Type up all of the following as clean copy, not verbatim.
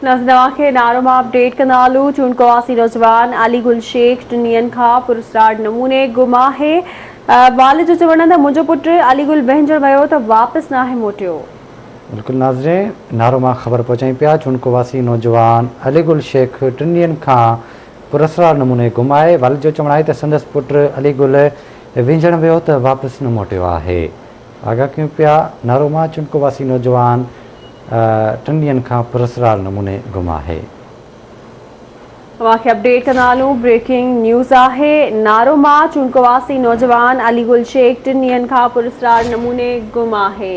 ناظرين اوهان کي نارو مان اپڊيٽ ڪندا هلون چونڊڪو واسي نوجوان علي گل شيخ ٽن ڏينهن کان پراسرار نموني گم آهي والد جو چوڻ آهي ته منهنجو پٽ علي گل وهنجڻ ويو ته واپس ناهي موٽيو. بلڪل ناظرين نارو مان خبر پهچائين پيا چونڊڪو واسي نوجوان علي گل شيخ ٽن ڏينهن کان پراسرار نموني گم آهي والد جو چوڻ آهي ته سندس پٽ علي گل وهنجڻ ويو ته واپس نه موٽيو آهي. آگاهه ڪيون پيا، نارو مان چنڪو واسي نوجوان ٽن ڏينهن کان پراسرار نموني گم آهي. اوهان کي اپڊيٽ ڪندا هلون بريڪنگ نيوز آهي نارو مان چونڪو واسي نوجوان علي گل شيخ ٽن ڏينهن کان پراسرار نموني گم آهي.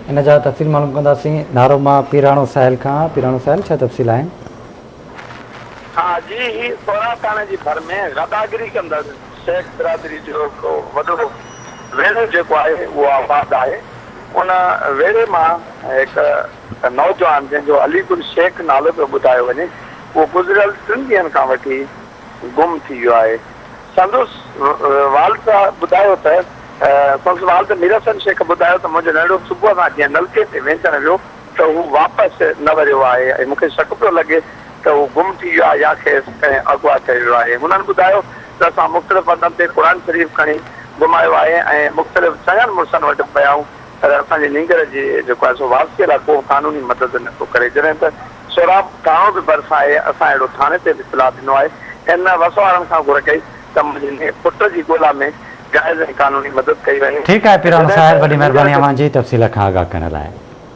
ان جا تفصيل معلوم ڪنداسين نارو مان پيراڻو ساحل کان پيراڻو ساحل ڇا تفصيل آهن؟ ها جي هي سهراب ٿاڻي جي ڀر ۾ گداگري ڪندڙ شيخ برادري جو هڪڙو وڏو ويڙهو جيڪو آهي اهو آباد آهي ان ويڙهي مان هڪ نوجوان جنهن جو علي گل شيخ نالو پيو ٻڌايو وڃي اهو گذريل ٽن ڏينهن کان وٺي گم ٿي ويو آهي سندس والد ٻڌايو ته سندس والد مير حسن شيخ ٻڌايو ته منهنجو ننڍڙو صبح سان جيئن نلڪي تي وينچڻ ويو ته هو واپس نه وريو آهي ۽ مون کي شڪ پيو لڳي ته هو گم ٿي ويو آهي يا کيس ڪنهن اغوا ڪيو ويو آهي. هنن ٻڌايو ته اسان مختلف هنڌن تي قرآن شريف کڻي گهمايو آهي ۽ مختلف چڱن مڙسن وٽ به ويا آهيون پر اسان جي نينگر جي جيڪو آهي سو واپسيء لاء ڪو به قانوني مدد نه ٿو ڪري. جڏهن ته سهراب ٿاڻو به ڀرسان آهي، اسان اهڙو ٿاڻي تي به اطلاع ڏنو آهي. هن وس وارن کان گهر ڪئي ته منهنجي پٽ جي ڳولا ۾ جائز ۽ قانوني مدد ڪئي وڃي. ٺيڪ آهي پيراڻو جڏهن صاحب ته وڏي نينگر مهرباني جو. اوهان جي تفصيل کان آگاهه ڪرڻ لاء.